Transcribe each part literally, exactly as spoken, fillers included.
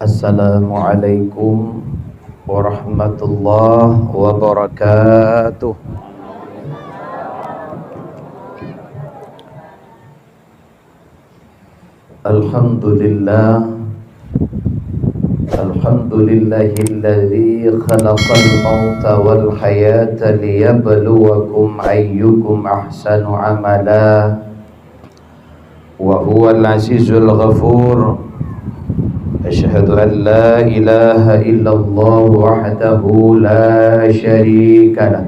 Assalamualaikum warahmatullahi wabarakatuh. Alhamdulillah. Alhamdulillahilladzi khalaqal mauta wal hayata liyabluwakum ayyukum ahsanu amala. Wa huwal azizul ghafur. Asyhadu an la ilaha illallah wahdahu la syarika lah.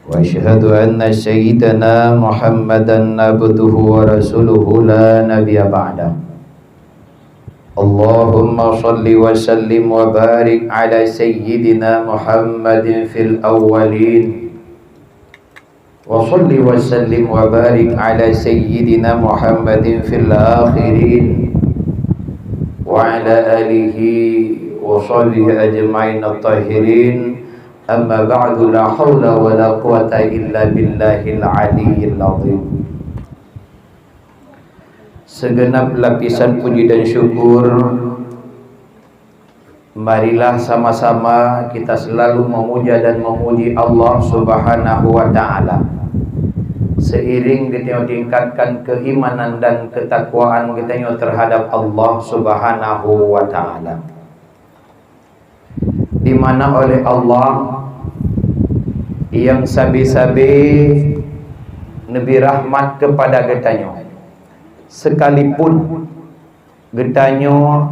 Wa asyhadu anna sayyidana Muhammadan abduhu wa rasuluhu la nabiyya ba'dah. Allahumma shalli wa sallim wa barik ala sayyidina Muhammadin fil awwalin. Wa shalli wa sallim wa barik ala sayyidina Muhammadin fil akhirin. Wa ala alihi wa sahbihi ajma'in at-tahirin. Amma ba'du, la haula wa la quwwata illa billahil aliyyil azim. Segenap lapisan puji dan syukur, marilah sama-sama kita selalu memuja dan memuji Allah Subhanahu wa Ta'ala. Seiring geutanyoe tingkatkan keimanan dan ketakwaan geutanyoe terhadap Allah Subhanahu wa Ta'ala. Di mana oleh Allah nyang sabe-sabe neubri rahmat keupada geutanyoe, sekalipun geutanyoe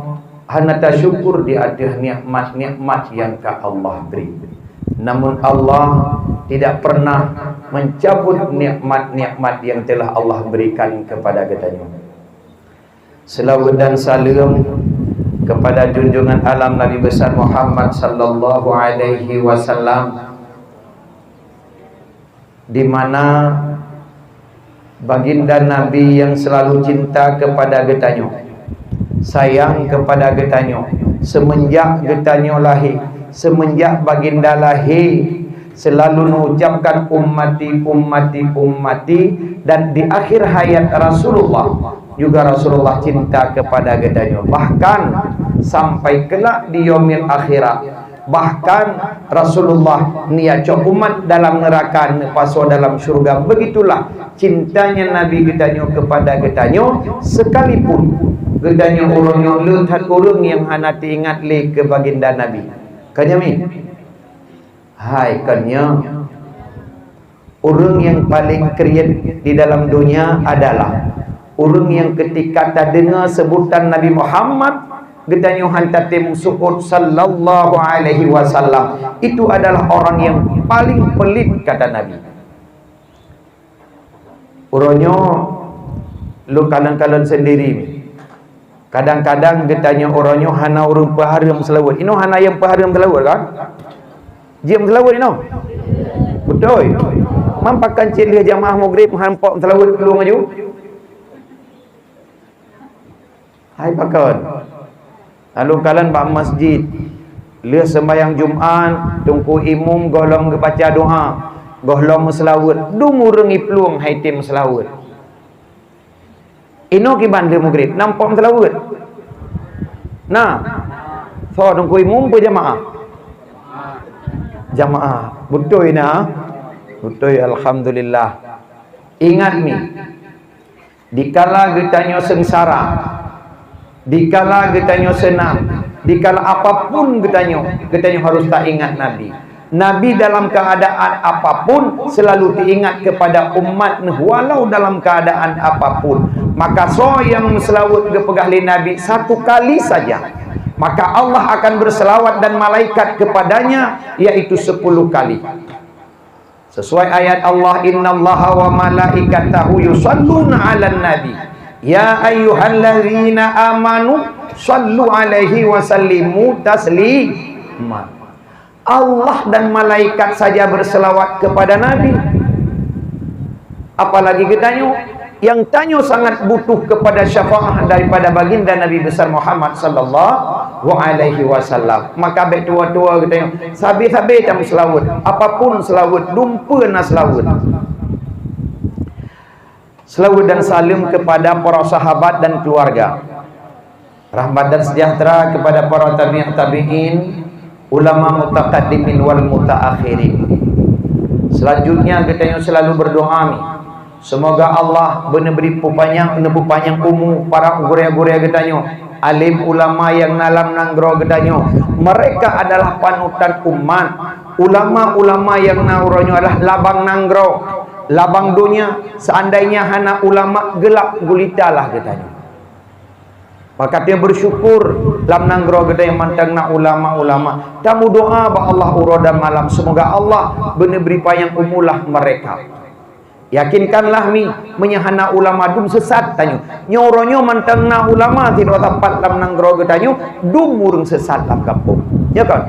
hana tasyukur di ateueh nikmat-nikmat nyang ka Allah bri. Namun Allah tidak pernah mencabut nikmat-nikmat yang telah Allah berikan kepada geutanyoe. Seulaweuet dan saleuem kepada junjungan alam Nabi besar Muhammad sallallahu alaihi wasallam, di mana Baginda Nabi yang selalu cinta kepada geutanyoe, sayang kepada geutanyoe, semenjak geutanyoe lahé, semenjak Baginda lahé, selalu mengucapkan, "Ummati, ummati, ummati," dan di akhir hayat Rasulullah juga Rasulullah cinta kepada geutanyoe. Bahkan sampai kelak di yaumil akhirat, bahkan Rasulullah neujak cok umat dalam neuraka, neupasoe dalam syurga. Begitulah cintanya Nabi geutanyoe kepada geutanyoe, sekalipun geutanyoe uroe nyoe le that ureuëng nyang hana teuingat lé keu Baginda Nabi. Ka nyan mi? Hai, kon nyoe. Ureuëng nyang paleng kriet di dalam donya adalah ureuëng nyang keutika tadeungoe seubutan Nabi Muhammad, geutanyoe han tatem seuôt sallallahu alaihi wasallam. Itu adalah orang yang paling pelit, kata Nabi. Uroe nyoe lôn kalon-kalon sendiri. Kadang-kadang geutanyoe uroe nyoe hana ureuëng peuhareuem seulaweuet. Inoe hana nyang peuhareuem seulaweuet kan? Jeuem seulaweuet inoe? Beutôi. Man pakon cit lheueh jamaah Maghrib han pok seulaweuet plueng aju? Hai pakon. Lalu kalon bak masjid. Lheueh seumbahyang Jumat, Teungku Imum gohlom geubaca doa, gohlom meuseulaweuet, dum ureuëng iplueng hai tem seulaweuet. Inoe kiban lheueh Maghrib, na pok seulaweuet? Na. Soe Teungku Imum peue jamaah? Jamaah. Beutôi na? Beutôi, alhamdulillah. Ingat mi, dikala geutanyoe seungsara, dikala geutanyoe seunang, dikala apapun geutanyoe, geutanyoe harus taingat Nabi. Nabi dalam keadaan apapun selalu teuingat kepada umat neuh, walau dalam keadaan apapun. Maka soe nyang meuseulaweuet geupeugah lé Nabi satu kali saja, maka Allah akan berselawat dan malaikat kepadanya, yaitu sepuluh kali. Sesuai ayat Allah, "Innallaha wa malaikatahu yusalluna 'alan nabi. Ya ayyuhalladzina amanu sallu 'alaihi wa sallimu taslima." Allah dan malaikat saja berselawat kepada Nabi. Apalagi geutanyoe, nyang tanyoe sangat butuh kepada syafaat daripada baginda Nabi besar Muhammad sallallahu alaihi wasallam. Maka bék tuwo-tuwo geutanyoe, sabe-sabe tameuseulaweuet, apapun seulaweuet, dumpeue na seulaweuet. Seulaweuet dan saleuem kepada para sahabat dan keluarga. Rahmat dan sejahtera kepada para tabi'ut tabi'in, ulama mutaqaddimin wal mutaakhirin. Selanjutnya, geutanyoe selalu berdoa mi. Semoga Allah beuneubeuri peupanyang, neupeupanyang umu para gurée-gurée geutanyoe, alim ulama nyang na lam nanggroe geutanyoe. Mereka adalah panutan umat. Ulama-ulama nyang na uroe nyoe adalah labang nanggroe, labang donya. Seandainya hana ulama, geulap gulita lah geutanyoe. Maka tanyoe bersyukur lam nanggroe geutanyoe mantong na ulama-ulama. Tameudoa bak Allah uroe dan malam, semoga Allah beuneubeuri panyang umulah mereka. Yakinkanlah mi, meunyoe hana ulama dum sesat tanyoe. Nyoe uroe nyoe mantong na ulama sidroe sapat lam nanggroe geutanyoe, dum ureuëng sesat lam gampông. Ya kan?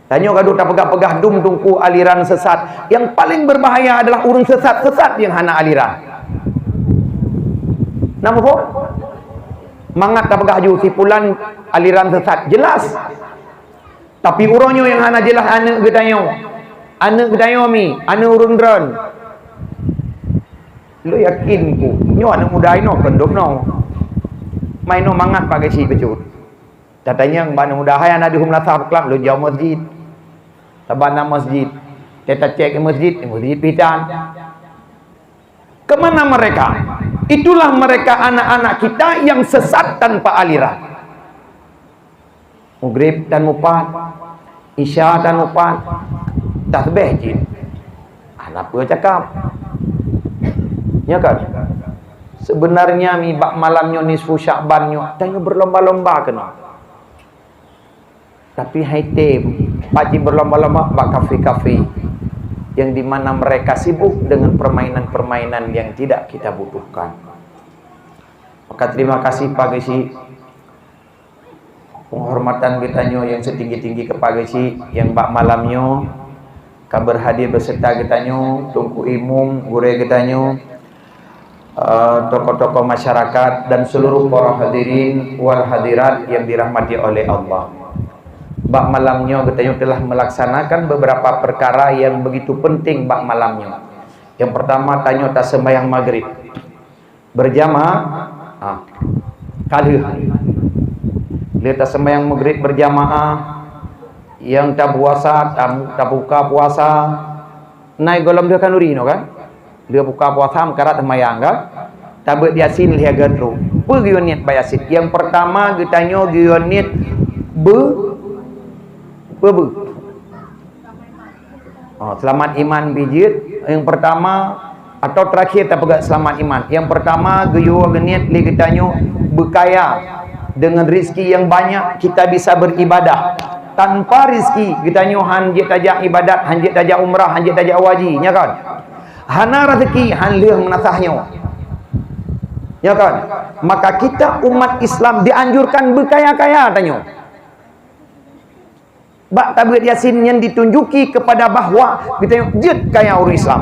Tanyoe ka duek tapeugah-peugah dum teungku aliran sesat. Yang paling berbahaya adalah ureuëng sesat-sesat nyang hana aliran. Na muphom? Mangat tapeugah ju si pulan aliran sesat. Jelas. Tapi uroe nyoe nyang hana jelas aneuëk geutanyoe. Aneuëk geutanyoe mi, aneuëk ureuëng droen. Lôn yakin ku, nyoe aneuëk muda inoe kon dum noe. Mai noe mangat bak geuchik bacut. Tatanyong bak aneuëk muda, "Hai aneuëk deuh meulasah peuklam?" "Lôn jaoe masjid." "Saban na masjid?" "Teuta cek masjid, masjid pitan." Kemana mereka? Itulah mereka anak-anak kita yang sesat tanpa aliran. Maghrib tan mupat, Isya tan mupat, tasbih cit. Hana peue cakap. Nya kan? Sebenarnya mi bak malam nyoe nisfu Syakban nyoe, tanyoe berlomba-lomba keunoe. Tapi hai tem, pacit berlomba-lomba bak kafe-kafe yang di mana mereka sibuk dengan permainan-permainan yang tidak kita butuhkan. Maka terima kasih Pak Geuchik. Penghormatan geutanyoe nyang setinggi-tinggi keu Pak Geuchik nyang bak malam nyoe ka berhadir beserta geutanyoe, Teungku Imum, gurée geutanyoe, eh, tokoh-tokoh masyarakat dan seluruh para hadirin wal hadirat yang dirahmati oleh Allah. Bak malam nyoe geutanyoe telah melaksanakan beberapa perkara yang begitu penting bak malam nyoe. Yang pertama, tanyoe taseumbahyang maghrib berjamaah. Ha. Ka lheueh. Lheueh taseumbahyang maghrib berjamaah, nyang tapuasa, tam-, tabuka puasa, nai gohlom deuh khanuri nyoe kan? Lheueh buka puasa meukarat seumayang kan? Tabeuet Yasin lhée geutrok. Peue geuyue niet bak Yasin? Nyang pertama geutanyoe geuyue niet beu-, peubeu. Oh, seulamat iman pih jeuet. Nyang pertama atau terakhir tapeugah seulamat iman. Nyang pertama geuyue niet lé geutanyoe beukaya dengan rezeki yang banyak kita bisa beribadah. Tanpa rezeki geutanyoe han jeuet tajak ibadat, han jeuet tajak umrah, han jeuet tajak haji, nya kan? Hana rezeki han lheueh meunasah nyoe. Ya kan? Maka kita umat Islam dianjurkan beukaya-kaya tanyoe. Bak tabeuet Yasin nyan ditunjuki kepada bahwa geutanyoe jeuet kaya ureuëng Islam.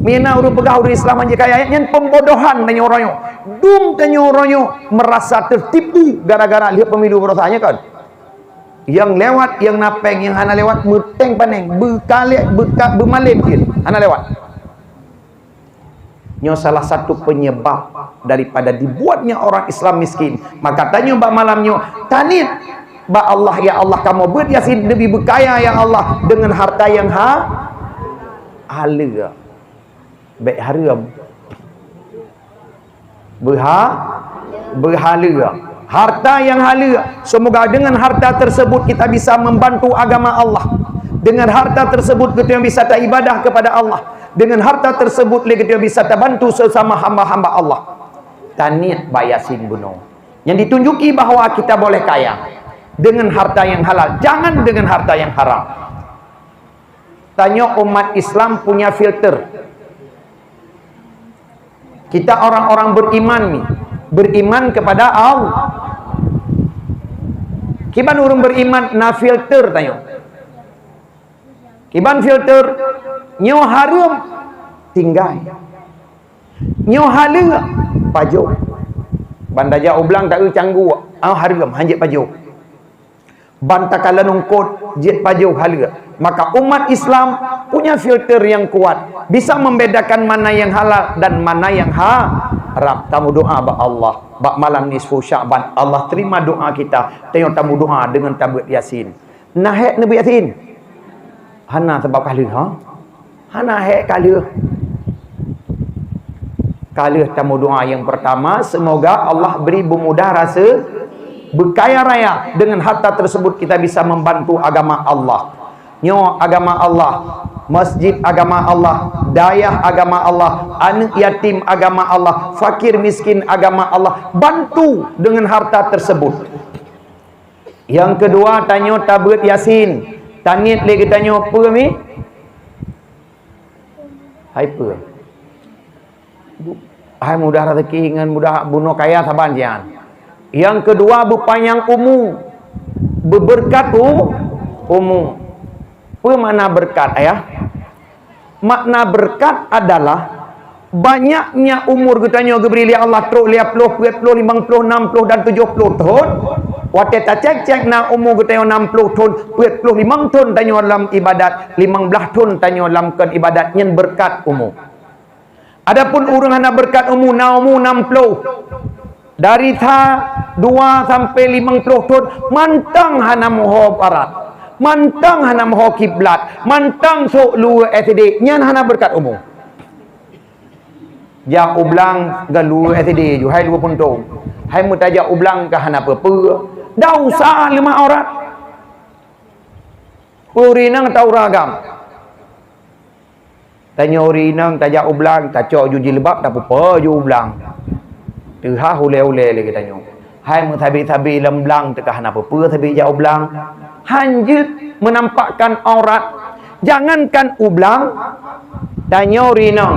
Mina ureuëng peugah ureuëng Islam han jeuet kaya, nyan pembodohan tanyoe uroe nyoe. Dum tanyoe uroe nyoe merasa tertipu gara-gara lheueh pemilu baroesa, nya kan? Nyang lewat, nyang na péng, nyang hana lewat, meuteng paneng, beukalek, beuka-, beumalem jeuet, hana lewat. Nyoe salah satu penyebab daripada dibuatnya orang Islam miskin. Maka tanyoe bak malam nyoe, taniet bak Allah, "Ya Allah, kamoe beuet Yasin neubi beukaya, ya Allah, dengan harta yang ha-, haleue." Bék hareuem. Beuha-, beuhaleue. Harta yang haleue. Semoga dengan harta tersebut kita bisa membantu agama Allah. Dengan harta tersebut kita bisa taibadah kepada Allah. Dengan harta tersebut lé kita bisa tabantu sesama hamba-hamba Allah. Taniet bak Yasin bunoe. Yang ditunjuki bahwa kita boleh kaya dengan harta yang halal, jangan dengan harta yang haram. Tanyoe umat Islam punya filter. Kita orang-orang beriman ni, beriman kepada Allah. Kiban ureuëng beriman na filter tanyoe. Kiban filter, nyoe hareuem, tinggai. Nyoe haleue, pajoh. Ban tajak u blang taeu cangguek, ah, hareuem, han jeuet pajoh. Ban takalon eungkôt, jeuet pajoh haleue. Maka umat Islam punya filter yang kuat, bisa membedakan mana yang halal dan mana yang ha-, haram. Tameudoa bak Allah, bak malam nisfu Sya'ban, Allah terima doa kita. Tanyoe tameudoa dengan tabeuet Yasin. Na hék neubeuet Yasin? Hana, sabab ka lheueh, ha? Hana hék ka lheueh. Ka lheueh tameudoa nyang pertama, semoga Allah beri beumudah rasa, beukaya raya. Dengan harta tersebut kita bisa membantu agama Allah. Nyoe agama Allah, masjid agama Allah, dayah agama Allah, aneuk yatim agama Allah, fakir miskin agama Allah. Bantu dengan harta tersebut. Nyang keudua, tanyoe tabeuet Yasin. Taniet lé geutanyoe peue mi? Hai peue? Bu-, hai mudah rezeki ngon mudah bunoe kaya saban jian. Nyang keudua, beupanyang umu, beubeureukat u-, umu. Peue makna beureukat, ayah? Makna beureukat adalah banyaknya umur geutanyoe geubri lé Allah trok lhèe ploh, peuet ploh, limong ploh, nam ploh dan tujoh ploh thon. Watèe tacèk-cèk na umu geutanyoe nam ploh thon, peuet ploh limong thon tanyoe lam ibadat, limong blaih thon tanyoe lam kon ibadat, nyan beureukat umu. Adapun ureueng hana beureukat umu, na umu nam ploh, dari sa dua sampai limong ploh thon, mantong hana meuho barat, mantong hana meuho kiblat, mantong sôk luweue S D, nyan hana beureukat umu. Jak u blang ngon luweue S D ju, hai luweue puntông. Hai meutajak u blang ka hana peue-peue. Desya leumah aurat. Ureueng inong atawa ureueng agam. Tanyoe ureueng inong tajak u blang, tacok ju jilbab, tapupo ju u blang. Teuhah ulèe-ulèe lé geutanyoe. Hai meusabe-sabe lam blang teuka hana peue-peue sabe jak u blang. Han jeuet menampakkan aurat. Jangankan u blang, tanyoe ureueng inong.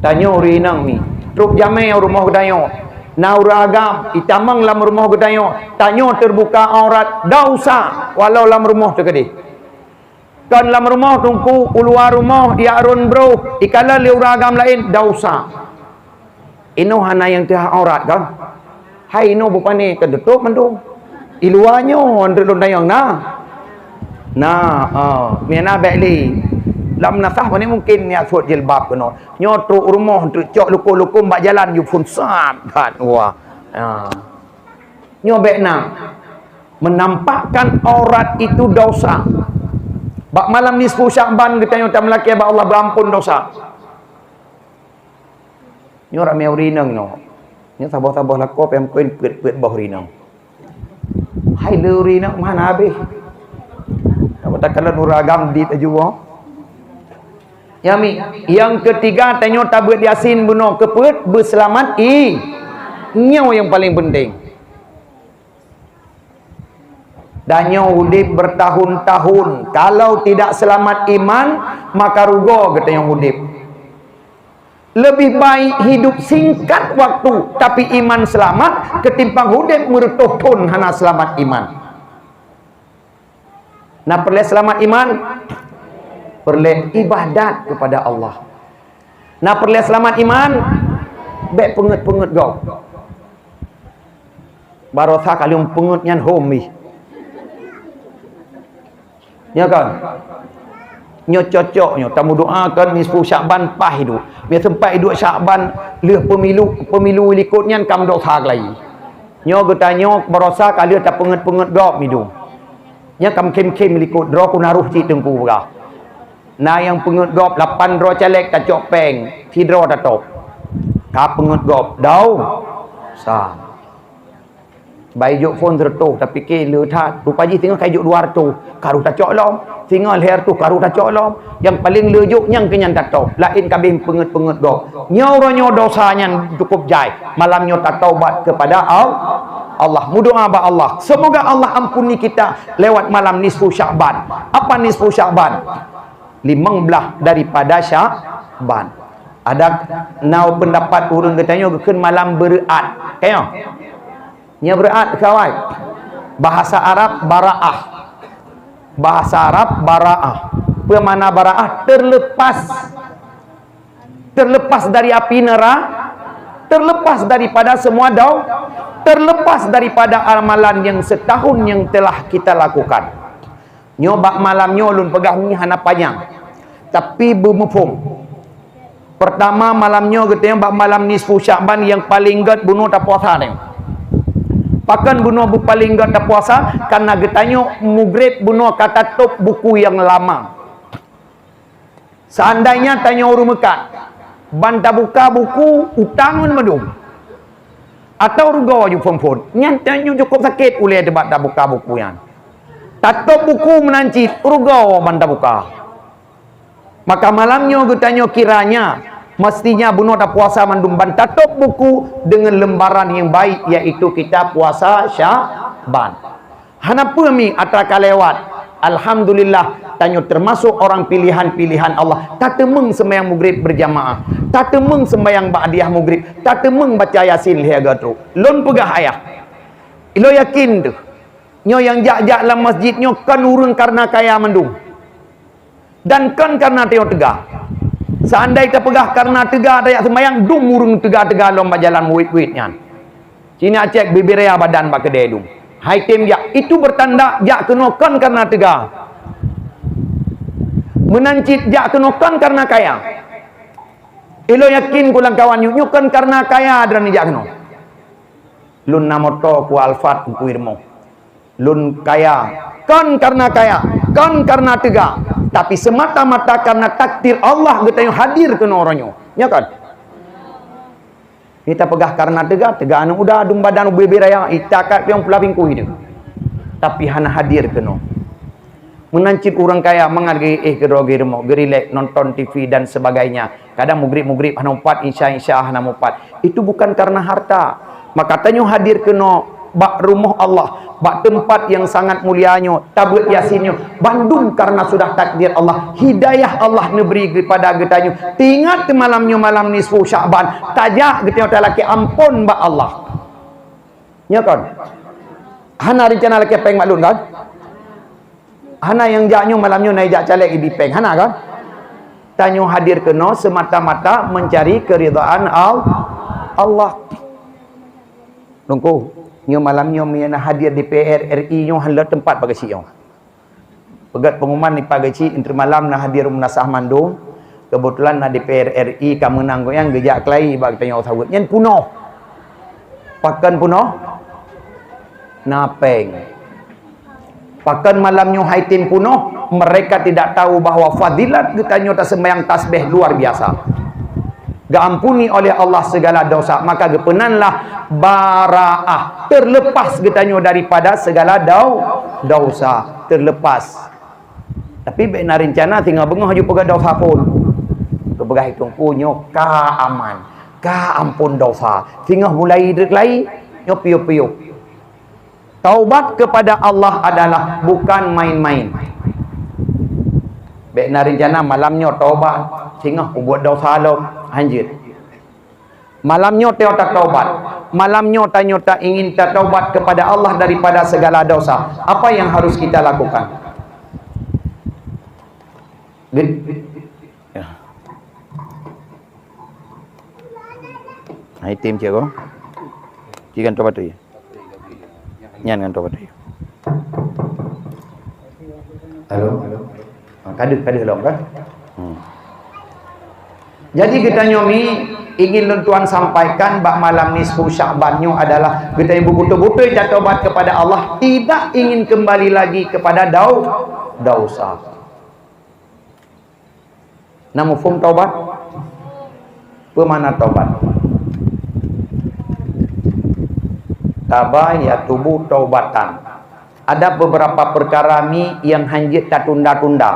Tanyoe ureueng inong mi. Trok jamèe u rumoh geutanyoe. Na ureueng agam, itamong lam rumoh geutanyoe. Tanyoe teubuka aurat, desya, walau lam rumoh teukeudeh. Kon lam rumoh teungku, u luwa rumoh, jak rôn broh, ikalon lé ureueng agam laén, desya. Inoe hana nyang teuhah aurat kan? Hai inoe beupané ka teutôp mandum. I luwa nyoe, andeuet lôn tanyong na. Na, ah, meunan na bèk lé. Lam meunasah pané mungken nyan sôk jilbab keunoe. Nyoe trok rumoh, teuk cok lukôm-lukôm bak jalan, ju phôn sat, that, wah. Ah. Nyoe bèk na. Menampakkan aurat itu desya. Bak malam nisfu Sya'ban geutanyoe tameulakèe bak Allah beuampôn desya. Nyoe ramè ureueng inong nyoe. Nyoe saboh-saboh lakoe pèng koin peuet-peuet boh ureueng inong. Hai le ureueng inong mana habéh. Takalon ureueng agam dit laju, oh. Nyami, nyang keutiga, tanyoe tabeuet Yasin bunoe keu peuet beuseulamat i-, nyoe nyang paleng peunteng. Tanyoe udép bertahun-tahun, kalau tidak selamat iman, maka rugoe geutanyoe udép. Lebih baik hidup singkat waktu, tapi iman selamat, ketimbang udép meureutoh thon hana selamat iman. Na peureulèe seulamat iman? Peureulèe ibadat keupada Allah. Na peureulèe seulamat iman? Bèk peungeuet-peungeuet gob. Barosa ka lheueh peungeuet nyan hom jih. Nyo kan? Nyoe cocok nyoe, tameudoa kan nisfu Sya'ban paih iduek. Biar sempat iduek Sya'ban, lheueh pemilu, pemilu likot nyan kam dosa lagi. Nyoe geutanyoe barosa ka lheueh tapeungeuet-peungeuet gob midum. Nyan kam khém-khém likot droe keunaroh cit teungku peugah. Na nyang peungeuet gob lapan droe caleg tacok pèng, sidroe tatôb. Ka peungeuet gob, dau. Sa. Bai jok phôn seureutôh, tapike le that, rupa jih singoh ka jok dua reutôh, karu tacok lom. Singoh lhèe reutôh, karu tacok lom. Nyang paleng le jok nyang keu nyan tatôb, laén ka abéh peungeuet-peungeuet gob. Nyoe uroe nyoe dosa nyan cukup jai. Malam nyoe tataubat kepada Al-, Allah. Meudoa bak Allah. Semoga Allah ampuni kita lewat malam nisfu Sya'ban. Apa nisfu Sya'ban? Limong blaih daripada Sya'ban. Ada na pendapat ureueng geutanyoe geukheun malam beureuat. Kayong. Nyoe beureuat kawai. Bahasa Arab bara'ah. Bahasa Arab bara'ah. Peue makna bara'ah? Terlepas. Terlepas dari api nera-, terlepas daripada semua dau-, terlepas daripada amalan yang setahun yang telah kita lakukan. Nyoe bak malam nyoe lôn peugah nyoe hana panyang, tapi beumuphom. Pertama, malam nyoe geutanyoe bak malam nisfu Syakban nyang paleng gét bunoe tapuasa nyoe. Pakon bunoe beupaleng gét tapuasa? Karena geutanyoe mugreb bunoe ka tatôb buku nyang lama. Seandainya tanyoe ureuëng meukat, ban tabuka buku utang ngon mandum, atau rugoe ju phon-phon, nyan tanyoe cukôp sakét ulée teubat tabuka buku nyan. Tatôb buku meunan cit rugoe ban tabuka. Maka malam nyoe geutanyoe kiranya mestinya bunoe tapuasa mandum ban tatôb buku dengan lembaran yang baik, yaitu kita puasa Syaban. Hana peue mi atra ka lewat. Alhamdulillah, tanyoe termasuk orang pilihan-pilihan Allah. Tateumeung sembahyang mugreb berjamaah. Tateumeung sembahyang ba'diyah mugreb. Tateumeung baca Yasin lhée go trok. Lôn peugah ayah. Ilôn yakin teuh. Nyoe nyang jak-jak lam masjid nyoe kon ureuëng karena kaya mandum. Dan kon karena tanyoe teuga. Seandai tapeugah karena teuga tajak sembahyang, dum ureuëng teuga-teuga lom bak jalan wit-wit nyan. Cina cek bibiraya badan bak keudée dum. Hai tem jak, itu bertanda jak keunoe kon karena teuga. Meunan cit jak keunoe kon karena kaya. Ilôn yakin ku lamkawan nyoe, nyoe kon karena kaya droeneuh jak keunoe. Lôn na moto ku Alphard ku irmo. Lôn kaya, kon karena kaya, kon karena teuga, tapi semata-mata karena takdir Allah geutanyoe hadir keunoe uroe nyoe. Nyo kon? Kita peugah karena teuga, teuga anu udah dum badan ubé-bé raya, ita kat piong pula bingkui tu. Tapi hana hadir keunoe. Meunan cit ureuëng kaya mangat geuéh keudroe geurumoh, geurilek, nonton T V dan sebagainya. Kadang mugrib-mugrib hana mupat, isya-isya hana mupat. Itu bukan karena harta. Maka tanyoe hadir keunoe bak rumoh Allah, bak teumpat nyang sangat mulia nyoe, tabeuet Yasin nyoe, bandum karena sudah takdir Allah, hidayah Allah neubri kepada geutanyoe. Teuingat malam nyoe malam nisfu Syakban, tajak geutanyoe talakée ampôn bak Allah. Nyo kon? Hana rencana lakée péng bak lôn kan? Hana nyang jak nyoe malam nyoe na jak caleg ibi péng, hana kan? Tanyoe hadir keunoe semata-mata mencari keridhaan Al-, Allah. Teungku, nyoe malam nyoe meunyoe na hadir di P R R I nyoe hana teumpat bak geuchik nyoe. Peugét pengumuman di pagi cit, entre malam na hadir meunasah mandum. Keubeutulan na di P R R I ka meunang gobnyan geujak keulai bak geutanyoe saweuet. Nyan punoh. Pakon punoh? Na péng. Pakon malam nyoe hai tem punoh? Mereka tidak tahu bahwa fadilat geutanyoe taseumbahyang tasbih luar biasa. Geuampuni oleh Allah segala dosa, maka geupeunanlah baraah, terlepas geutanyoe daripada segala dau-, dosa, terlepas. Tapi bék na rencana singoh beungoh ju peugah dosa phon. Geupeugah i Teungku nyoe ka aman, ka ampôn dosa. Singoh mulai deuk lai, nyoe piôh-piôh. Taubat kepada Allah adalah bukan main-main. Bék na rencana malam nyoe taubat, singoh peubuet dosa lom, hanjeuet. Malam nyoe tanyoe tataubat. Malam nyoe tanyoe ta ingin tataubat kepada Allah daripada segala dosa. Apa yang harus kita lakukan? Git-, ya. Hai tem cek ko. Cikan taubat tu ya. Nyan ngon taubat tu ya. Halo. Ha, ka deuh, ka deuh lom kan? Hmm. Jadi geutanyoe mi ingin lôn tuan sampaikan bak malam nisfu Syakban nyoe adalah geutanyoe beutôi-beutôi tatobat kepada Allah, tidak ingin kembali lagi kepada dau-, dosa. Na muphom taubat? Peue makna taubat? Taba yatubu taubatan. Ada beberapa perkara mi nyang hanjeuet tatunda-tunda.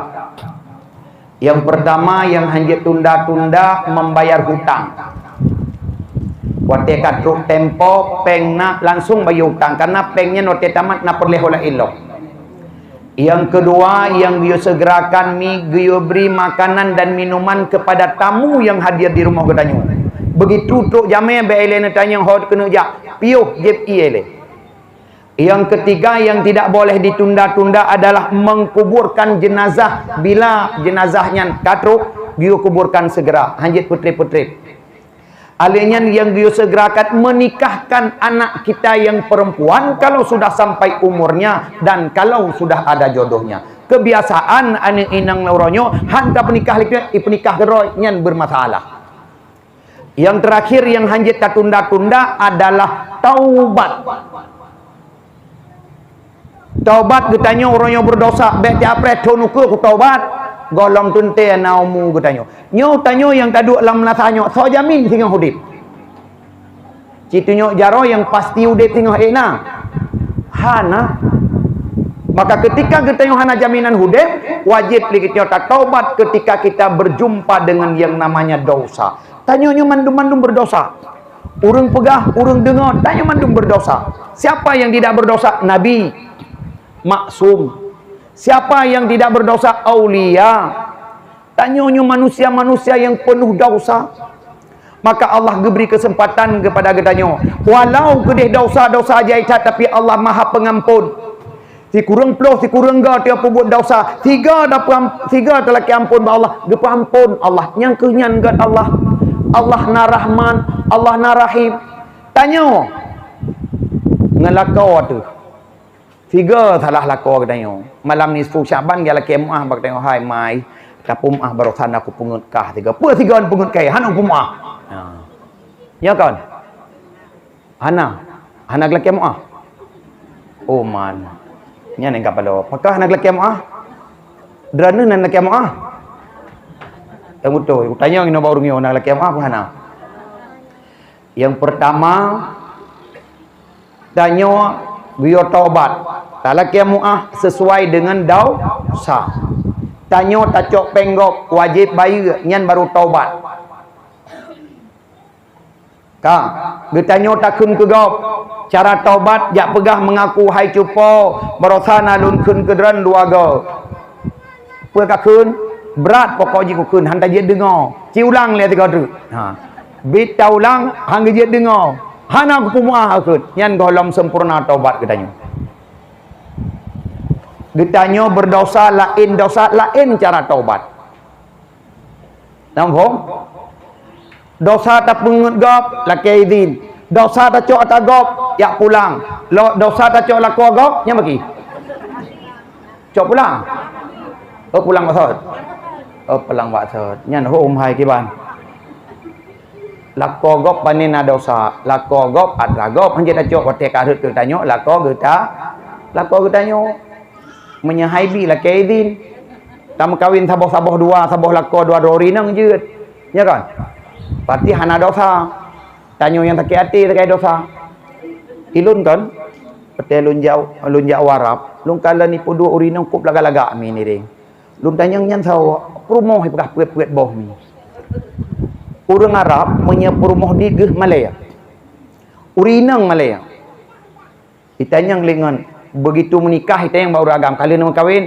Nyang pertama nyang hanjeuet tunda-tunda, membayar hutang. Watée ka trok tempo péng na langsung bayeue hutang, karena péng nyan watée tamat na peureulée hola ilok. Nyang keudua, nyang geuyue segerakan mi geuyue bri makanan dan minuman kepada tamu nyang hadir di rumoh geutanyoe. Begitu trok jamé bék ilée neutanyong hot keuneuk jak, piôh jieb ié lé. Yang ketiga yang tidak boleh ditunda-tunda adalah mengkuburkan jenazah bila jenazah nyan ka trok, geuyue kuburkan segera, hanjeuet peutreb-peutreb. Alèh nyan yang geuyue segerakan menikahkan anak kita yang perempuan kalau sudah sampai umurnya dan kalau sudah ada jodohnya. Kebiasaan aneuk inong uroe nyoe han ka peunikah lé, ipeunikah keudroe, nyan bermasalah. Yang terakhir yang hanjeuet tatunda-tunda adalah taubat. Taubat geutanyoe uroe nyoe berdosa, bék tiap preh thon ukeue kutaubat, gohlom teuntée na umu geutanyoe. Nyoe tanyoe nyang taduek lam meunasah nyoe, soe jamin singoh udeb? Cit tunyok jaroe nyang pasti udeb singoh ék na? Hana. Maka ketika geutanyoe hana jaminan udeb, wajéb lé geutanyoe tataubat ketika kita berjumpa dengan yang namanya dosa. Tanyoe nyoe mandum-mandum berdosa. Ureuëng peugah, ureuëng deungoe, tanyoe mandum berdosa. Siapa yang tidak berdosa? Nabi. Maksum. Siapa yang tidak berdosa? Aulia. Tanyoe nyoe manusia-manusia yang penuh dosa. Maka Allah geubri keuseumpatan keupada geutanyoe. Walau keudeh dosa-dosa jai that, tapi Allah Maha Pengampun. Sikureueng ploh, sikureueng goe teupeubeuet dosa, sigoe dapeuam-, sigoe talakée ampôn bak Allah, geupeuampôn Allah. Nyang kheueh nyan gét Allah. Allah na Rahman, Allah na Rahim. Tanyoe ngon lakoe teuh. Sigoe salah lakoe geutanyoe. Malam nisfu Syakban geulakée meuáh bak geutanyoe, "Hai mai, tapeumeuáh barosan aku peungeuet kah." Sigoe, "Peue sigoe peungeuet kah? Hana peumeuáh." Ha. Ya kan? Hana. Hana geulakée meuáh. Oh man. Nyan nyang ka paloe. Pakon hana geulakée meuáh? Droeneuh na lakée meuáh? Nyang beutôi. Kutanyong inoe bak ureuëng nyoe, na lakée meuáh peue hana? Yang pertama, tanyoe geuyue taubat. Talakée meuáh sesuai dengan dosa. Tanyoe tacok péng gob, wajéb bayeue, nyan baru taubat. Ka, geutanyoe takheun keu gob. Cara taubat, jak peugah meungaku, "Hai cupo, barosa na lôn kheun keu droen dua goe." Peue kakheun? Brat pokok jih kukheun, han tajeuet deungoe. Ci ulang lé sigoe treuk. Ha. Bit taulang, han geujeuet deungoe. Hana kupeumeuáh kheun. Nyan gohlom sempurna taubat geutanyoe. Geutanyoe berdosa laén dosa, laén cara taubat. Namphom? Dosa tapeungeuet gob, lakée idhin. Dosa tacok ata gob, jak pulang. Lo-, dosa tacok lakoe gob, nyan bagi. Cok pulang. Oh, pulang bak sot. Oh, pulang bak sot. Nyan hom hai kiban. Lakoe gob pané na dosa. Lakoe gob atra gob hanjeuet tacok watée ka rhot keu tanyoe, lakoe geuta-, lakoe geutanyoe. Meunyoe hai bi lakée idhin. Tameukawen saboh-saboh dua, saboh lakoe dua droe rinong jeuet. Nya kan? Berarti hana dosa. Tanyoe nyang sakét até sagai dosa. Ilôn kan, watée lôn jak, lôn jak u Arab, lôn kalon ipeuduek ureuëng inong kôb lagak-lagak mi nireng. Lôn tanyong nyan sawa, peurumoh ipeugah peuet-peuet boh mi. Ureuëng Arab meunyoe peurumoh dit geuh malée. Ureuëng inong malée. Itanyong lé ngon, begitu meunikah itanyong bak ureuëng agam, ka lheueh neumeukawen,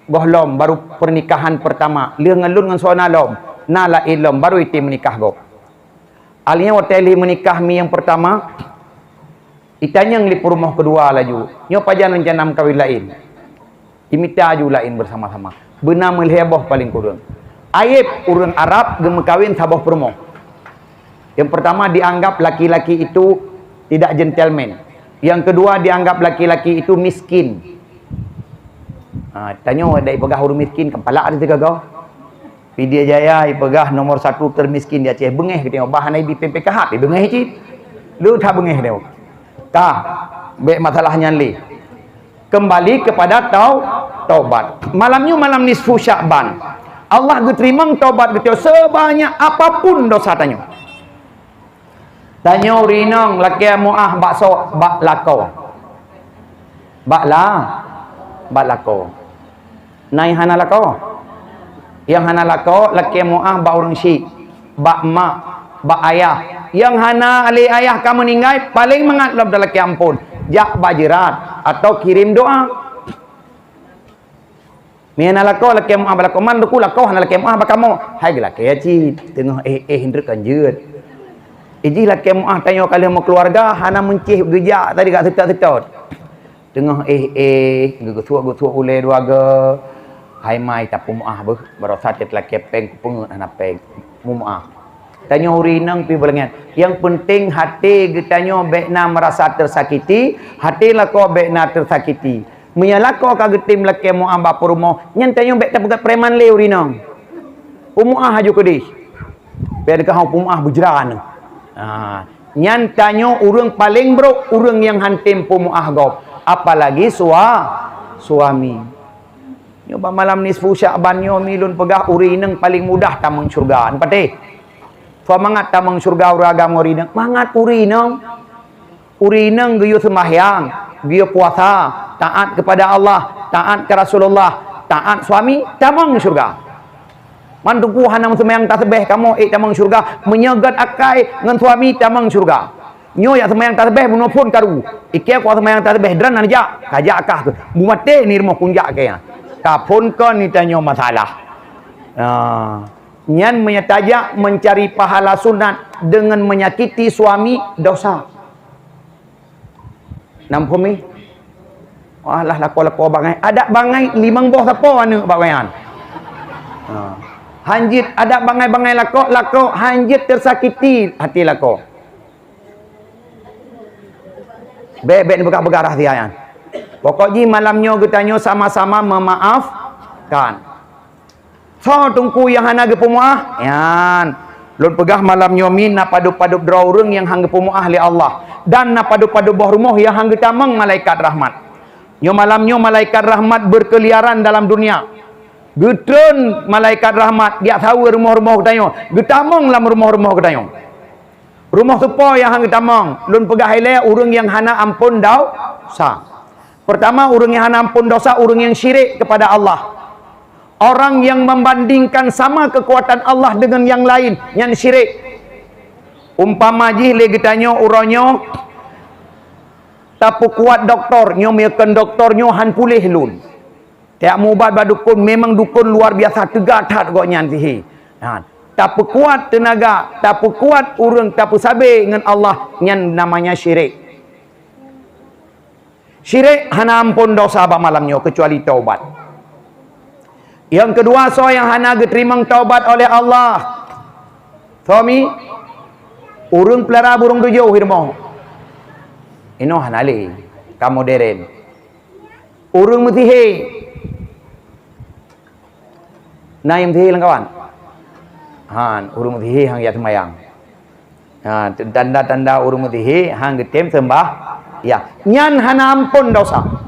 gohlom baru pernikahan pertama, lheueh ngon lôn ngon soe na lom, na laén lom, baru item meunikah gob. Alheuh nyan watée lheueh meunikah mi nyang pertama, itanyong lé peurumoh keudua laju, "Nyoe pajan rencana meukawen laén?" Imita aju laén bersama-sama. Beuna meulhée boh paleng kureueng. Aéb ureuëng Arab geumeukawen saboh peurumoh. Yang pertama dianggap laki-laki itu tidak gentleman. Yang kedua dianggap laki-laki itu miskin. Ha, tanyoe dak ipeugah ureuëng miskin, kan palak ada tiga go. Pidie Jaya ipeugah nomor satu termiskin di Aceh. Beungéh geutanyoe, bah hana ibi P P K H, beungéh cit. Lu that beungéh geutanyoe. Ka, bék masalah nyan lé. Kembali kepada tau-, taubat. Malam nyoe malam nisfu Syakban. Allah geuteurimong taubat geutanyoe sebanyak apapun dosa tanyoe. Tanyoe ureuëng inong lakée meuáh bak soe, bak lakoe. Bak la-, bak lakoe. Na nyang hana lakoe? Nyang hana lakoe lakée meuáh bak ureuëng syik, bak mak, bak ayah. Nyang hana lé ayah ka meuninggai, paleng mangat lom talakée ampôn, jak bak jeurat atau kirém doá. Meunyoe na lakoe lakée meuáh bak lakoe, man teungku lakoe hana lakée meuáh bak kamoe. Hai geulakée cit, teungoh éh-éh hindreuk kan jeuet. Ijih lakée meuáh tanyoe ka lheueh meukeuluwarga, hana meuncéh geujak tadi ka seutôt-seutôt. Teungoh éh-éh, geugeusuek-geusuek ulée dua goe, hai mai tapeumeuáh beuh, barosa teuh lakée péng kupeungeuet hana péng, meuáh. Tanyoe ureuëng inong pih beulangét. Nyang peunteng até geutanyoe bék na meurasa teusakiti, até lakoe bék na teusakiti. Meunyoe lakoe ka geutem lakée muáh bak peurumoh, nyan tanyoe bék tapeugah preman lé ureuëng inong. Peumuáh aju keudeh. Bék ka hong peumuáh beujra nyoe. Ha, nyan tanyoe ureuëng paleng brok, ureuëng nyang han tem peumuáh gob, apalagi sua, suami. Nyoe bak malam nisfu Syakban nyoe mi lôn peugah ureuëng inong paleng mudah tamong syeuruga. Patéh? Soe mangat tamong syeuruga ureuëng agam ngon ureuëng inong? Mangat ureuëng inong. Ureuëng inong geuyue seumbahyang, geuyue puasa, taát kepada Allah, taát keu Rasulullah, taát suami, tamong syeuruga. Man teungku hana meuseumbahyang tasbeh kamoe ék tamong syeuruga, meunyoe gét akai ngon suami tamong syeuruga. Nyoe jak seumbahyang tasbeh bunoe phon karu. Ikée kuat seumbahyang tasbeh dran hana jak, ka jak kah keuh. Bumaté ni rumoh kunjak kaya. Ka phon kon ni tanyoe masalah. Ah, nyan meunyoe tajak mencari pahala sunat dengan menyakiti suami dosa. Nam phon mi? Wah lah lakoe-lakoe bangai. Adat bangai limong boh sapo aneuëk bak wayan. Ha. Hanjeuet adat bangai-bangai lakoe, lakoe hanjeuet tersakiti hati lakoe. Bék-bék neupeugah-peugah rahsia nyan. Pokok jih malam nyoe geutanyoe sama-sama memaafkan. Soe teungku nyang hana geupeumuáh? Nyan. Lôn peugah malam nyoe mi na padub-padub droe ureuëng nyang han geupeumuáh lé Allah, dan na padub-padub boh rumoh nyang han geutamong malaikat rahmat. Nyoe malam nyoe malaikat rahmat berkeliaran dalam dunia. Geutreun malaikat rahmat jak saweue rumoh-rumoh geutanyoe, geutamong lam rumoh-rumoh geutanyoe. Rumoh soe nyang han geutamong? Lôn peugah ilée ureuëng nyang hana amphon dosa. Pertama, ureuëng nyang hana amphon dosa, ureuëng nyang syirik kepada Allah. Orang yang membandingkan sama kekuatan Allah dengan yang lain, nyan syirik. Umpama jih lé geutanyoe uroe nyoe tapeukuat doktor, nyoe meukon doktor nyoe han puléh lôn. Tiap mubat bak dukon, memang dukon luar biasa teuga that gobnyan sihé. Ha, tapeukuat teunaga, tapeukuat ureuëng, tapeusabe ngon Allah, nyan namanya syirik. Syirik hana amphon dosa bak malam nyoe keucuali taubat. Nyang keudua, soe nyang hana geuteurimong taubat oleh Allah? Soe mi? Ureuëng peulara burông tujoh di rumoh. Inoe hana lé, ka moderen. Ureuëng meusihé. Na nyang meusihé lam kawan? Han, ureuëng meusihé han jak seumayang. Ha, tanda-tanda ureuëng meusihé han geutem seumbah. Ya, nyan hana amphon dosa.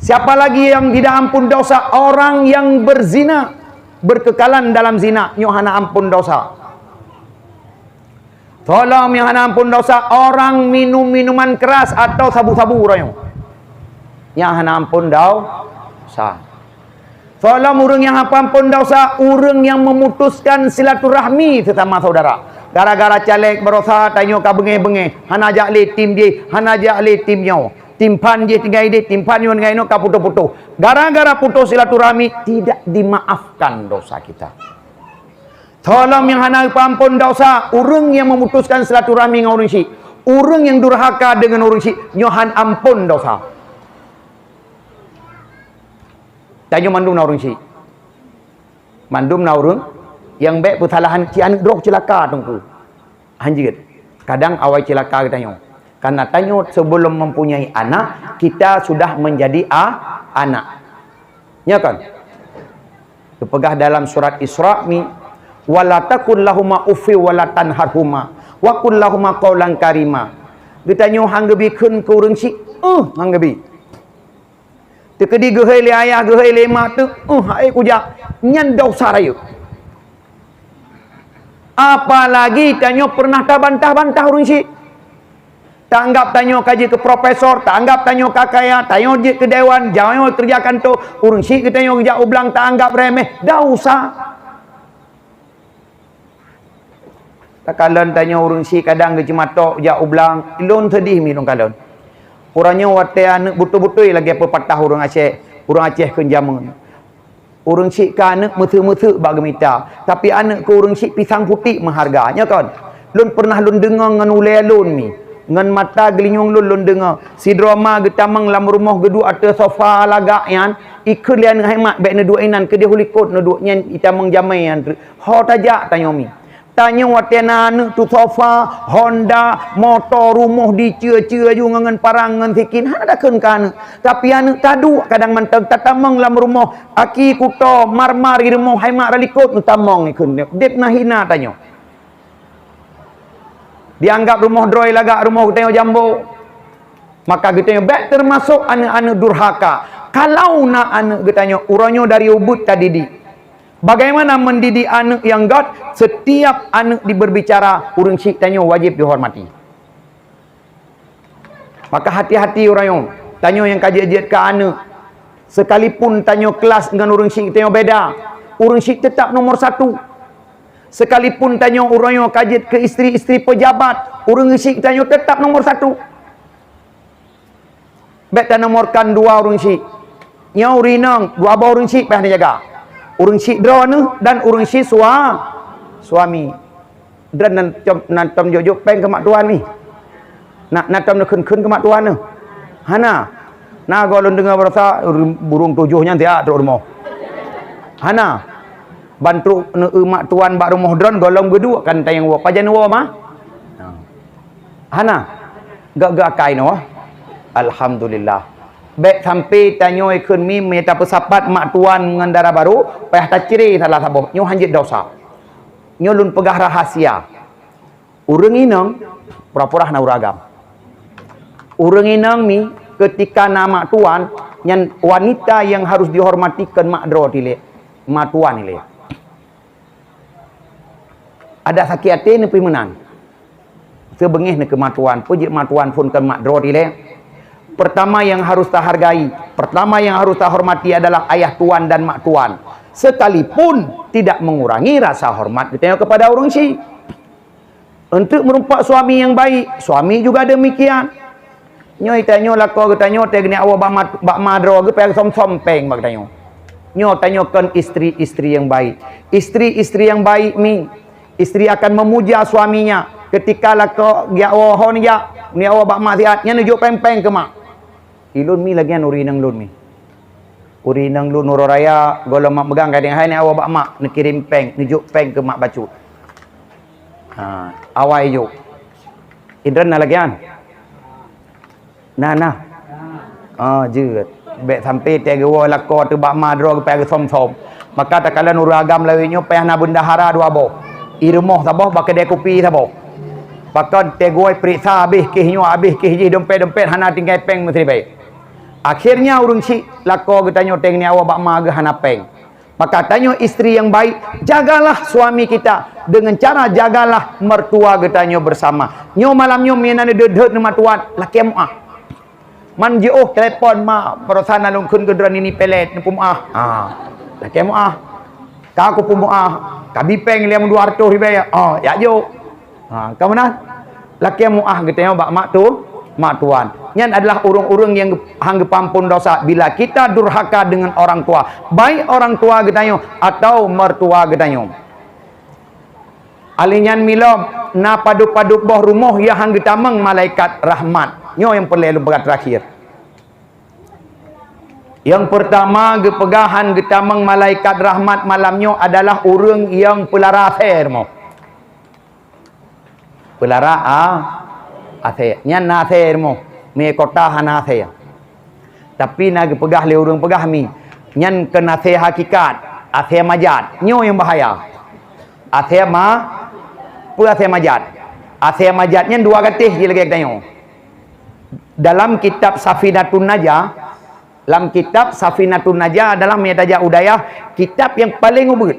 Siapa lagi yang tidak amphon dosa? Orang yang berzina, berkekalan dalam zina, nyoe hana amphon dosa. Soe lom nyang hana amphon dosa? Orang minum minuman keras atau sabu-sabu uroe nyoe. Nyan hana amphon dosa. Soe lom ureuëng nyang hana amphon dosa? Ureuëng nyang memutuskan silaturahmi sesama saudara. Gara-gara caleg baroesa tanyoe ka beungéh-beungéh, hana jak lé tim jih, hana jak lé tim nyoe. Tim phan jih tinggai idéh, tim phan nyoe tinggai inoe ka putôh-putôh. Gara-gara putôh silaturahmi, tidak dimaafkan dosa kita. Soe lom nyang hana geupeuamphon dosa? Ureuëng nyang memutuskan silaturahmi ngon ureuëng syiek. Ureuëng nyang durhaka deungon ureuëng syiek, nyoe han amphon dosa. Tanyoe mandum na ureuëng syiek. Mandum na ureuëng nyang bék peusalahan cit aneuëk droe ceulaka teungku. Hanjeuet. Kadang awai ceulaka geutanyoe. Karena tanyoe sebelum mempunyai anak, kita sudah menjadi a-, anak. Nya kan? Geupeugah dalam surat Isra mi, "Wala taqul lahuma uffi wala tanharhuma, wa qul lahuma qaulan karima." Geutanyoe han geubi kheun keu ureuëng syiek, uh, han geubi. Teukeudi geuhôi lé ayah, geuhôi lé mak teuh, uh, hai kujak, nyan dosa rayeuk. Apalagi tanyoe pernah tabantah-bantah ureuëng syiek. Taanggap tanyoe ka jeuet keu profesor, taanggap tanyoe ka kaya, tanyoe jeuet keu dewan, tanyoe keureuja kantô, ureuëng syiek geutanyoe geujak u blang taanggap remeh, dosa. Takalon tanyoe ureuëng syiek kadang geuceumatok jak u blang, lôn seudeh mi lôn kalon. Uroe nyoe watée aneuëk beutôi-beutôi lagée peupatah ureuëng Aceh, ureuëng Aceh kheun jameun. Ureuëng syiek keu aneuëk meuseuk-meuseuk bak geumita, tapi aneuëk keu ureuëng syiek pisang putéh meuharga, nya kon? Lôn pernah lôn deungoe ngon ulée lôn mi, ngon mata geulinyueng lôn lôn deungoe, sidroe ma geutamong lam rumoh geuduek ateueh sofa lagak nyan, ikheun lé aneuëk hai mak bék neuduek inan keudeh u likot neuduek nyan itamong jamé nyan treuk. Ho tajak tanyoe mi. Tanyoe watée na aneuëk tu sofa, honda, moto, rumoh diceue-ceue aju ngon, ngon parang ngon sikin, hana takheun keu aneuëk. Tapi aneuëk taduek kadang mantong tatamong lam rumoh, aki kuto, mar-mar di rumoh, hai mak ralikot neutamong ikheun. Deb na hina tanyoe. Dianggap rumoh droe lagak rumoh geutanyoe jambo. Maka geutanyoe bék teumasok aneuëk-aneuëk durhaka. Kalau na aneuëk geutanyoe, uroe nyoe dari ubit tadidik. Bagaimana mendidik aneuëk nyang gét? Setiap aneuëk diberbicara, ureuëng syiek tanyoe wajéb dihormati. Maka hati-hati uroe nyoe, tanyoe nyang ka jeuet-jeuet keu aneuëk. Sekalipun tanyoe kelas ngon ureuëng syiek tanyoe beda, ureuëng syiek tetap nomor satu. Sekalipun tanyoe uroe nyoe ka jeuet keu istri-istri pejabat, ureuëng syiek tanyoe tetap nomor satu. Bék tanomorkan dua ureuëng syiek. Nyoe ureuëng inong, dua boh ureuëng syiek payah neujaga. Ureuëng syiek droeneuh dan ureuëng syiek sua-, suami. Droeneuh nan tom, nan tom jok-jok péng keu mak tuan nyoe. Na, na tom neukheun-kheun keu mak tuan nyoe. Hana. Na gohlom deungoe baroesa, burung tujoh nyan siat trok rumoh. Hana. Ban trok neu-eu mak tuan bak rumoh droeneuh gohlom geuduek kan tayang woe. Pajan woe mah? Hana. Gak-gak akai nyoe. Alhamdulillah. Bék sampai tanyoe kheun mi meunyo tapeusapat mak tuan ngon dara barô, payah tacre salah saboh. Nyoe hanjeuet dosa. Nyoe lôn peugah rahasia. Ureuëng inong pura-pura hana ureuëng agam. Ureuëng inong mi ketika na mak tuan, nyan wanita yang harus dihormati kon mak droe ilée, mak tuan ilée. Adak sakét até neupih meunan. Seubeungéh neukeu mak tuan, peue jeuet mak tuan phon kon mak droe ilée. Pertama yang harus tahargai, pertama yang harus tahormati adalah ayah tuan dan mak tuan. Sekalipun tidak mengurangi rasa hormat geutanyoe kepada ureuëng syiek. Untuk meureumpok suami yang baik, suami juga demikian. Nyoe tanyoe lakoe geutanyoe teuh geuneuk awai bak ma-, bak ma droe geupeu som-som péng bak geutanyoe. Nyoe tanyoe kon istri-istri yang baik. Istri-istri yang baik mi, istri akan memuja suaminya. Ketika lakoe geujak woe ho neujak, neujak woe bak mak siat, nyan neujok péng-péng keu mak. Ilôn mi lagée nyan ureuëng inong lôn mi. Ureuëng inong lôn uroe raya gohlom mak meugang kadang hai neujak woe bak mak, neukirém péng, neujok péng keu mak bacut. Ha, awai jok. Indron na lagée nyan? Na, na. Ah, jeuet. Bék sampai teuh geuwoe lakoe teuh bak ma droe geupeu geusom-som. Maka takalon ureuëng agam lawét nyoe payah na bendahara dua boh. I rumoh saboh, bak keudée kupi saboh. Pakon teuh geuwoe peuriksa habéh keh nyoe, habéh keh jih, dompet-dompet hana tinggai péng meusiribée. Akhirnya ureuëng syiek lakoe geutanyoe teuh geuneuk awai bak ma geuh hana péng. Maka tanyoe istri yang baik, jagalah suami kita dengan cara jagalah mertua geutanyoe bersama. Nyoe malam nyoe meunan deuet-deuet neu mak tuan, lakée meuáh. Man jiôh telepon mak, baroesa na lôn kheun keu droeneuh nini pelet, neupeumeuáh. Ha, lakée meuáh. Ka kupeumeuáh, ka bi péng lhée dua ratus ribée. Oh, yak jok. Ha, ka meunan? Lakée meuáh geutanyoe bak mak tu, mak tuan. Nyan adalah ureuëng-ureuëng nyang hang geupeuampon dosa bila kita durhaka dengan orang tua, baik orang tua geutanyoe atau mertua geutanyoe. Alèh nyan milom na padub-padub boh rumoh nyang hang geutamong malaikat rahmat. Nyoe nyang peureulée lôn peugah terakhir. Nyang pertama geupeugah hán geutamong malaikat rahmat malam nyoe adalah ureuëng nyang peulara asée rumoh. Peulara a-, asée. Nyan na asée rumoh. Mi kota hana asée. Tapi na geupeugah lé ureuëng peugah mi, nyan kon asée hakikat, asée majat. Nyoe nyang bahaya. Asée ma-, peue asée majat? Asée majat nyan dua gatéh jih lagée geutanyoe. Dalam kitab Safinatun Najah, lam kitab Safinatun Najah adalah meunyo tajak u dayah, kitab nyang paleng ubit.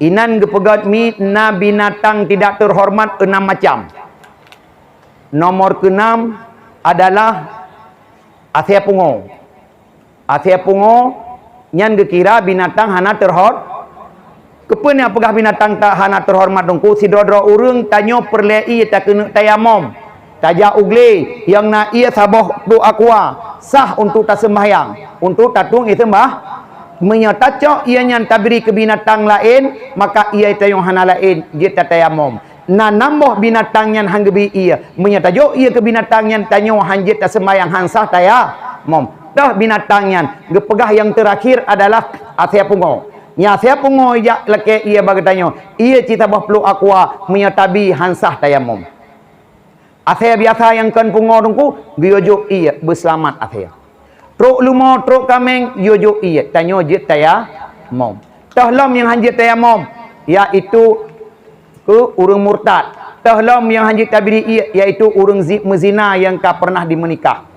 Inan geupeugét mi na binatang tidak terhormat enam macam. Nomor keenam adalah asée pungo. Asée pungo nyan geukira binatang hana terhor-, keupeue nyang peugah binatang ta-, hana terhormat teungku? Sidroe-droe ureuëng tanyoe peureulée ié takeuneuk tayamom, tajak u glé nyang na ié saboh trok aqua, sah untuk taseumbahyang, untuk tatueng ié seumbah. Meunyoe tacok ié nyan tabri keu binatang laén, maka ié tanyoe hana laén jeuet tatayamom. Na nam boh binatang nyan hán geubi ié. Meunyoe tajok ié keu binatang nyan, tanyoe hán jeuet taseumbahyang, hán sah tayamom. Toh binatang nyan geupeugah nyang teurakhir adalah asée pungo. Nyang asèe pungo jak lakèe ié bak geutanyoe, ié cit saboh pluek aqua, meunyoe tabi han sah tayamum. Asèe biasa nyang kon pungo teungku, geuyue jok ié, beuseulamat asèe. Trok leumo, trok kaméng, yue jok ié, tanyoe jeuet tayamum. Toh lom nyang han jeuet tayamum, yaitu keu ureuëng murtad. Toh lom nyang han jeuet tabri ié, yaitu ureuëng zi-, meuzina nyang ka pernah dimeunikah.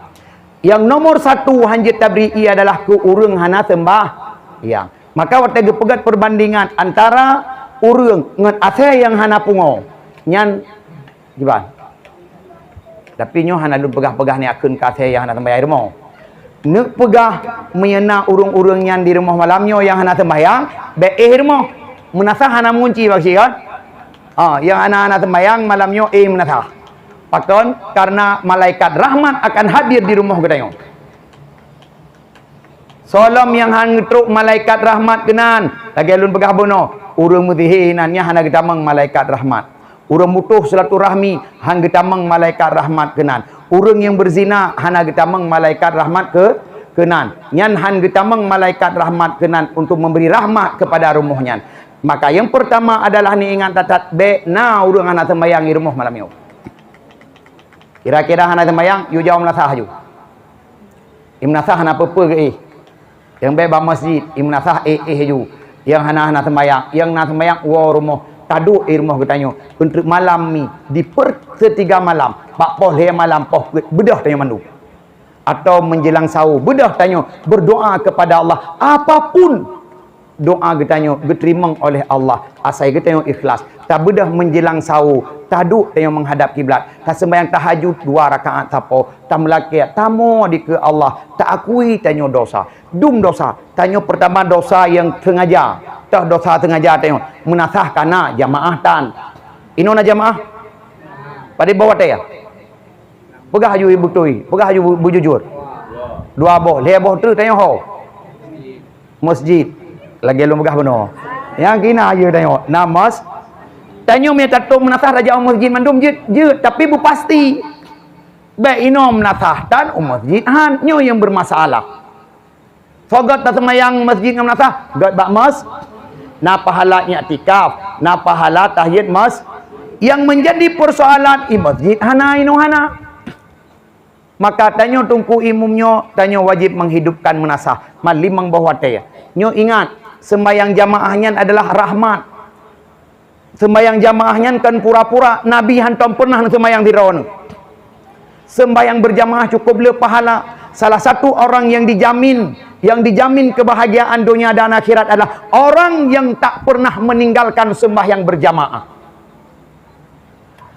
Nyang nomor satu han jeuet tabri ié adalah keu ureuëng hana seumbahyang. Maka watèe geupeugèt peubandingan antara ureuëng ngon asèe nyang hana pungo, nyan kiban. Tapi nyoe hana lôn peugah-peugah nyan kheun keu asèe nyang hana seumbahyang di rumoh. Neuk peugah meunyoe na ureuëng-ureuëng nyan di rumoh malam nyoe nyang hana seumbahyang, bèk éh rumoh. Meunasah hana meungunci bak si kan? Ha, nyang hana, hana seumbahyang malam nyoe éh meunasah. Pakon? Karena malaikat rahmat akan hadir di rumoh geutanyoe. Soe lom nyang han geutrok malaikat rahmat keunan, lagèe lôn peugah bunoe, ureuëng meusihé inan nyan hana geutamong malaikat rahmat. Ureuëng mutoh silaturahmi han geutamong malaikat rahmat keunan. Ureuëng nyang beuzina hana geutamong malaikat rahmat keu-, keunan. Nyan han geutamong malaikat rahmat keunan untuk memberi rahmat kepada rumoh nyan. Maka nyang pertama adalah neuingat that-that bèk na ureuëng hana seumbahyang di rumoh malam nyoe. Kira-kira hana seumbahyang, yue jaweub meunasah laju. Ié meunasah hana peue-peue geuéh. Nyang bèk bak masjid, ié meunasah éh-éh laju. Nyang hana, hana seumbahyang, nyang na seumbahyang woe rumoh, taduek di rumoh geutanyoe. Keu treuk malam mi, di per-, seutiga malam, bak poh lhèe malam, poh peuet, beudôh tanyoe mandum. Atau menjelang sahur, beudôh tanyoe berdoa kepada Allah. Apapun doa geutanyoe geuteurimong oleh Allah, asai geutanyoe ikhlas. Tabeudôh menjelang sahur, taduek tanyoe menghadap kiblat, taseumbahyang tahajud dua rakaat sapo, tameulakèe, tamoe dikeue Allah, taakui tanyoe dosa. Dum dosa, tanyoe pertama dosa nyang sengaja, toh dosa sengaja tanyoe, meunasah ka na jamaah tan. Inoe na jamaah? Padé boh watèe ya? Peugah laju beutôi, peugah laju bu-, bujujur. Dua boh, lhèe boh treuk tanyoe ho. Masjid. Lagèe lôn peugah bunoe. Nyang kina aja tanyoe, na mas-, tanyoe meunyo tatông meunasah tajak u masjid mandum jeuet, jeuet, tapi beupasti. Bèk inoe meunasah tan u masjid han, nyoe nyang bermasalah. Soe göt taseumayang masjid ngon meunasah, göt bak mas-, na pahala i'tikaf, na pahala tahiyyat mas-, yang menjadi persoalan i masjid hana inoe hana. Maka tanyoe teungku imum nyoe, tanyoe wajéb menghidupkan meunasah, man limong boh watèe. Nyoe ingat, seumbahyang jamaah nyan adalah rahmat. Seumbahyang jamaah nyan kon pura-pura, Nabi hantom pernah neuseumbahyang sidroe neuh. Seumbahyang berjamaah cukup le pahala. Salah satu orang yang dijamin, yang dijamin kebahagiaan dunia dan akhirat adalah orang yang tak pernah meninggalkan seumbahyang berjamaah.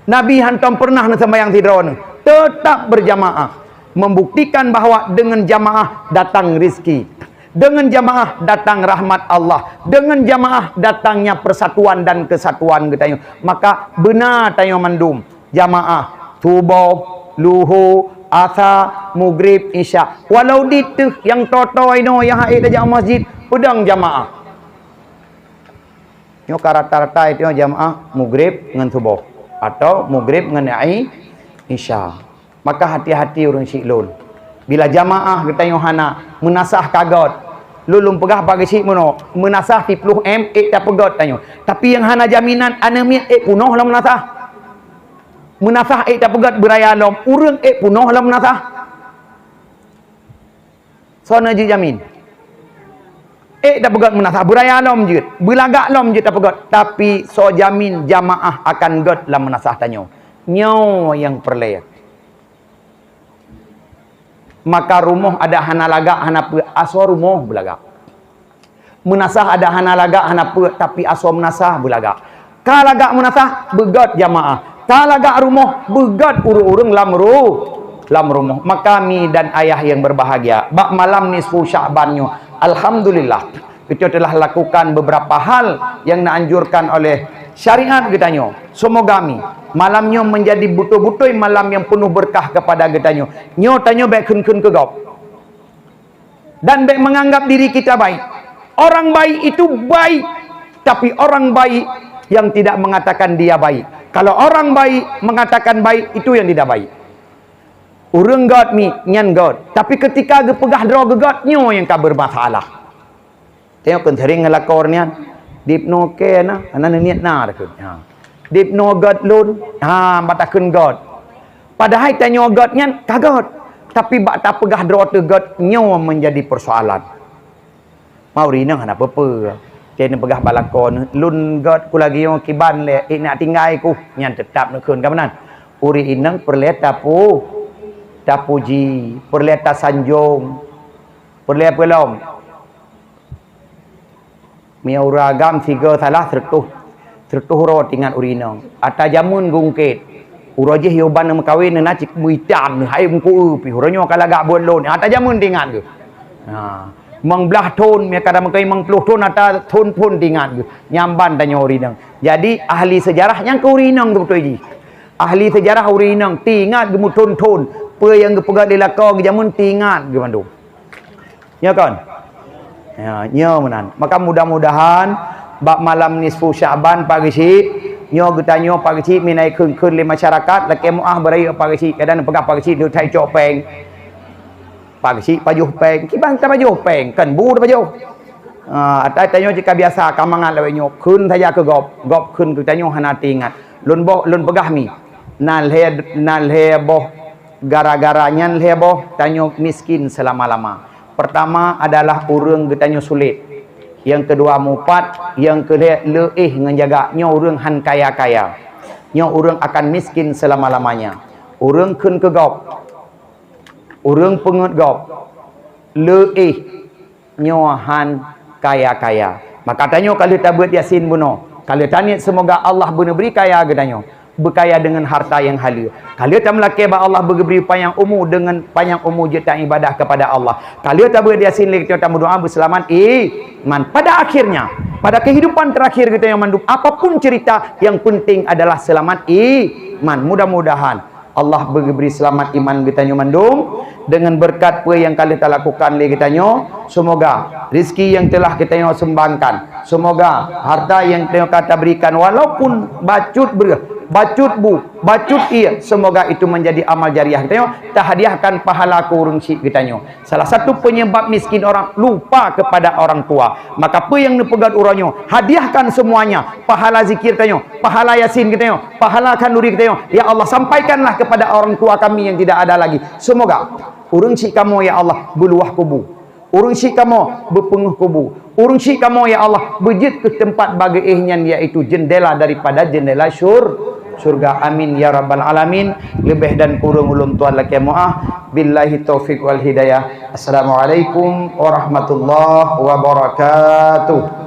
Nabi hantom pernah neuseumbahyang sidroe neuh, tetap berjamaah, membuktikan bahwa dengan jamaah datang rizki. Deungon jamaah datang rahmat Allah, deungon jamaah datangnya persatuan dan kesatuan geutanyoe. Maka beuna tanyoe mandum jamaah, suboh, luho, asa, mugrib, isya. Walau di teuh nyang toe-toe inoe nyang han ék tajak masjid, peudong jamaah. Nyoe ka rata-rata itu jamaah mugrib ngon suboh atau mugrib ngon ai-, isya. Maka hati-hati ureuëng syiek lôn. Bila jamaah geutanyoe hana, meunasah ka göt. Lôn lôn peugah bak geuchik meunoe, meunasah siplôh M ék tapeugöt tanyoe. Tapi nyang hana jaminan aneuk miet ék punoh lam meunasah. Meunasah ék tapeugöt beuraya lom, ureuëng ék punoh lam meunasah. Soe na jeuet jamin? Ék tapeugöt meunasah beuraya lom jeuet, beulagak lom jeuet tapeugöt, tapi soe jamin jamaah akan göt lam meunasah tanyoe? Nyoe nyang peureulée. Maka rumoh adak hana lagak hana peuet, asoe rumoh beulagak. Meunasah adak hana lagak hana peuet, tapi asoe meunasah beulagak. Ka lagak meunasah, beugöt jamaah. Ka lagak rumoh, beugöt ureuëng-ureuëng lam ru-, lam rumoh. Maka mi dan ayah yang berbahagia, bak malam nisfu Sya'ban nyoe, alhamdulillah, geutanyoe telah lakukan beberapa hal yang dianjurkan oleh syariat geutanyoe. Semoga mi malam nyoe menjadi beutôi-beutôi malam yang penuh berkah kepada geutanyoe. Nyoe tanyoe bèk kheun-kheun keu gob. Dan bèk menganggap diri kita baik. Orang baik itu baik, tapi orang baik yang tidak mengatakan dia baik. Kalau orang baik mengatakan baik, itu yang tidak baik. Ureuëng göt mi nyan göt, tapi ketika geupeugah droe geugöt, nyoe nyang ka bermasalah. Tengok kan sering ngelakor niat. Dipnoe keu na, hana neuniet na takheun. Ha. Dipnoe gét lôn, ha, bak takheun gét. Padahai tanyoe gét nyan ka gét. Tapi bak tapeugah droe teuh gét, nyoe menjadi persoalan. Ma ureueng inong hana peue-peue. Keu neupeugah bak lakoe, lôn gét ku lagèe nyoe kiban lé, ék neuk tinggai ku, nyan teutap neukheun ka meunan. Ureueng inong peureulèe tapu-, tapuji, peureulèe tasanjong, peureulèe peulom. Meunyoe ureueng agam sigoe salah seureutôh, seureutôh uroe teuingat ureueng inong. Ata jameun geungkét. Uroe jih yôh ban meukawen na cit meuitam, hai meukueu pih. Uroe nyoe ka lagak buet lôn. Ata jameun teuingat geuh. Ha. Meumblah thon, meunyoe ka meukawen meuplôh thon, ata thon phon teuingat geuh. Nyan ban tanyoe ureueng inong. Jadi, ahli seujarah nyan keu ureueng inong teuh beutôi jih. Ahli seujarah ureueng inong teuingat geumeuthon-thon. Peue nyang geupeugah lé lakoe geujameun teuingat geuh mandum. Nyo kon? Ya, nyo meunan. Maka mudah-mudahan bak malam nisfu Sya'ban Pak Geuchik, nyoe geutanyoe Pak Geuchik minai kheun-kheun lé masyarakat, lakèe meu'ah beurayeuk Pak Geuchik, kadang peugah Pak Geuchik neuk that cok péng. Pak Geuchik pajoh péng, kiban tapajoh péng, kan bu tapajoh. Ah, atai tanyoe jika biasa ka mangat lawét nyoe, kheun saja keu gob, gob kheun keu tanyoe hana teuingat. Lôn boh, lôn peugah mi, na lhèe, na lhèe boh gara-gara nyan lhèe boh tanyoe miskin seulama-lama. Pertama adalah ureueng geutanyoe sulet. Nyang keudua mupat, nyang keulhèe leuéh ngon jaga. Nyoe ureueng han kaya-kaya. Nyoe ureueng akan miskin selama-lamanya. Ureueng kheun keu gob, ureueng peungeuet gob, leuéh nyoe han kaya-kaya. Maka tanyoe ka lheueh tabeuet Yasin bunoe, ka lheueh taniet seumoga Allah beuneubri kaya geutanyoe, beukaya deungon harta nyang haleue. Ka lheueh tameulakèe bak Allah beugeubri panyang umu, deungon panyang umu jeuet taibadah kepada Allah. Ka lheueh tabeuet Yasin lé geutanyoe tameudoa beuseulamat iman. Pada akhirnya, pada kehidupan terakhir geutanyoe mandum, apapun cerita, yang penting adalah selamat iman. Mudah-mudahan Allah beugeubri seulamat iman geutanyoe mandum deungon beureukat peue nyang ka lheueh talakukan lé geutanyoe. Seumoga rezeki nyang teulah geutanyoe sumbangkan, seumoga harta nyang geutanyoe ka taberikan, walaupun bacut breueh, bacut bu, bacut ié, seumoga itu menjadi amal jariah geutanyoe, tahadiahkan pahala keu ureueng syik geutanyoe. Salah satu penyebab miskin orang lupa kepada orang tua. Maka peue nyang neupeugah uroe nyoe, hadiahkan semuanya, pahala zikir tanyoe, pahala Yasin geutanyoe, pahala khanduri geutanyoe. Ya Allah, sampaikanlah kepada orang tua kami yang tidak ada lagi. Semoga ureueng syik kamoe, ya Allah, beuluwah kubu. Ureueng syik kamoe beupeungeuh kubu. Ureueng syik kamoe, ya Allah, beujeuet keu teumpat bak geuéh nyan, yaitu jendela daripada jendela syur-, syurga. Amin ya rabbal alamin. Leubeh dan kureueng ulôn tuan lakèe meu'ah. Billahi taufiq wal hidayah. Assalamualaikum warahmatullahi wabarakatuh.